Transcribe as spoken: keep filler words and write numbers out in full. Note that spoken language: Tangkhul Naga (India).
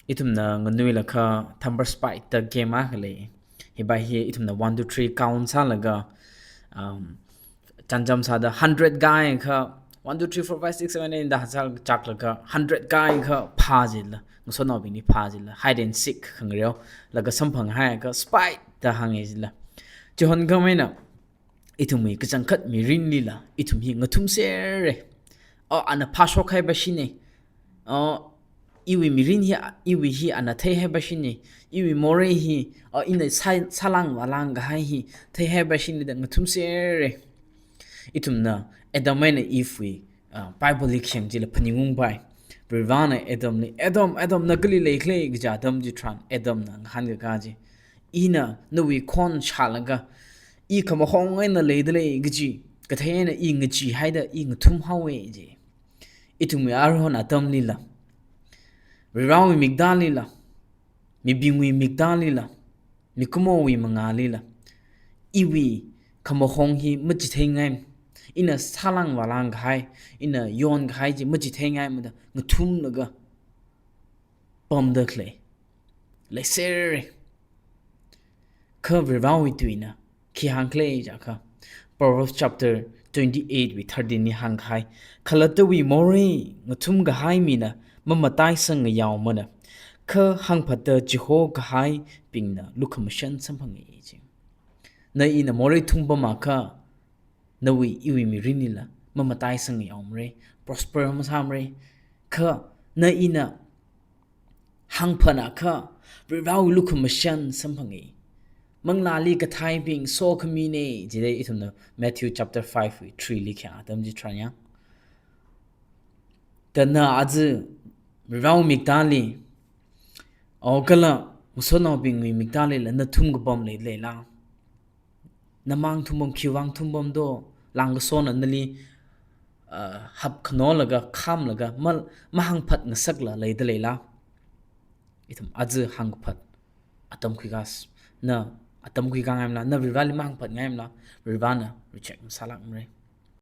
Ithumna nganuilakha Thumper Spike da game akha lei. Hiva hi ithumna one, two, three count sālaga, um, chānjam sāda hundred kaiakha, one, two, three, four, five, six, seven, eight da sālaga chaklaga hundred kaiakha phā jila, ngasotnaobingli phā jila, hide and seek khangareo, laga samphang haiakha spike da hānga jila. Chihon khamei eina, ithumwui kachangkhat mirinlila ithum hi ngathumserra. O, ana phāshok haiva shina. O, iwui mirin hi, iwui hi ana thei haiva shina. Iwui morei hi, o, ina sā-, sālāng vālāng kahai hi thei haiva shina da ngathumserra. Ithumna Adam eina Eve wui, ah, Bible li khayang chila phaningungpai. Varivarana Adamli, "Adam, Adam, na kali leikhala?" kaja atam chitharan Adamna ngahānkakā chi, "Ina nawui khon shālaga, i khamahong eina leidalei kaji kathei eina i ngacheehaida i ngathumhaowa," ji. Ithumwui aruihon atamlila, Varivarawui miktālila, mibingwui miktālila, mikumowui mangālila, iwui khamahong hi machitheingai, ina sālāng vālāng kahai, ina yonkahai chi machitheingaimada ngathumlaga pamda khalei leiserra. Kha Varivarawui tuina khi hāngkhala jiakha, Proverbs chapter twenty-eight wui thirteen li hāngkahai, "Khalattawui morei ngathumkahai mina mamataisang ngayaomana, kha hāngphatta chihokahaibingna lukhamashan samphanga," ji. Na ina morei thumpa makha, nawui iwui mirinlila mamataisang yaomara, prosper masāmara. Kha na ina hāngphanakha, Varivarawui lukhamashan samphanga. Manglāli kathaibing sokhamina, jida ithumna Matthew chapter five wui three li khayang atam chitharan ya. Da na aja Varivarawui miktāli, o kala ngasotnaobingwui miktālila na thumkapam leilala? Namang thumpam, khiwuivang thumpam do, langkasona nali, ah, hapkhanolaga, khamlaga, ma-, mahāngphat ngasakla leidaleila? Ithum aja hāngkaphat atam khuikā s-, na atam khuikāngaimala, na Varivarali mahāngphatngaimala, Varivarana reject masālākmara.